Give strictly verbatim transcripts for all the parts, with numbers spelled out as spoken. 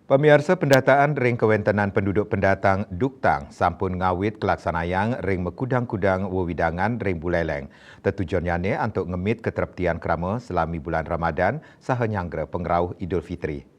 Pamiarsa, pendataan ring kawentenan penduduk pendatang duktang sampun ngawit kalaksanayang ring makudang-kudang wewidangan ring Buleleng. Tetujonnyane antuk ngemit katreptian krama salami bulan Ramadan saha nyanggra pangrauh Idul Fitri.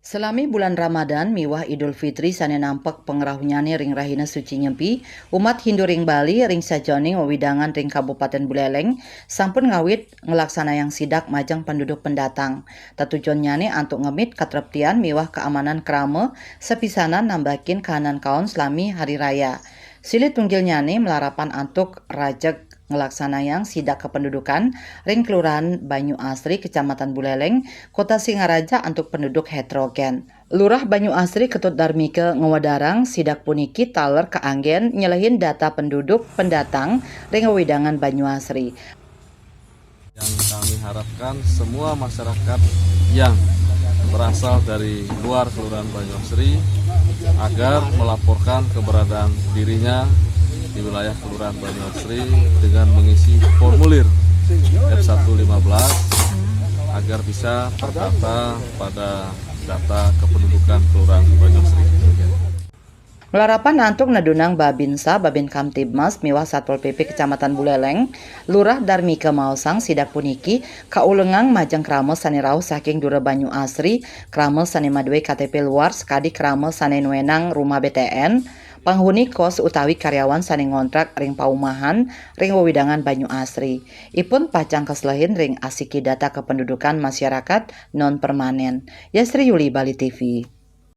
Salami bulan Ramadan miwah Idul Fitri sane nampek pangrauhnyane ring rahina suci Nyepi, umat Hindu ring Bali ring sajeroning wewidangan ring Kabupaten Buleleng sampun ngawit nglaksanayang sidak majeng penduduk pendatang. Tetujonnyane antuk ngemit katreptian miwah kaamanan krama, sapisanan nambakin kahanan kaon salami hari raya. Silih tunggilnyane malarapan antuk rajeg nglaksanayang sidak kependudukan ring Kelurahan Banyu Asri, Kecamatan Buleleng, Kota Singaraja antuk penduduk heterogen. Lurah Banyu Asri Ketut Darmika ngwedarang sidak puniki taler kaanggen nyelehin data penduduk pendatang ring wewidangan Banyu Asri. Yang kami harapkan, semua masyarakat yang berasal dari luar Kelurahan Banyu Asri agar melaporkan keberadaan dirinya di wilayah Kelurahan Banyu Asri dengan mengisi formulir F satu lima belas agar bisa terdata pada data kependudukan Kelurahan Banyu Asri. Malarapan antuk nedunang Babinsa, Babin Kamtibmas miwah Satpol P P Kecamatan Buleleng, Lurah Darmika maosang sidak puniki kaulengang majeng krama sane rauh saking dura Banyu Asri, krama sane madue K T P luar sakadi krama sane nuenang rumah B T N, panghuni kos utawi karyawan sane ngontrak ring paumahan ring wewidangan Banyu Asri. Ipun pacang kaselehin ring asiki data kependudukan masyarakat non permanen. Yasri Yuli, Bali T V.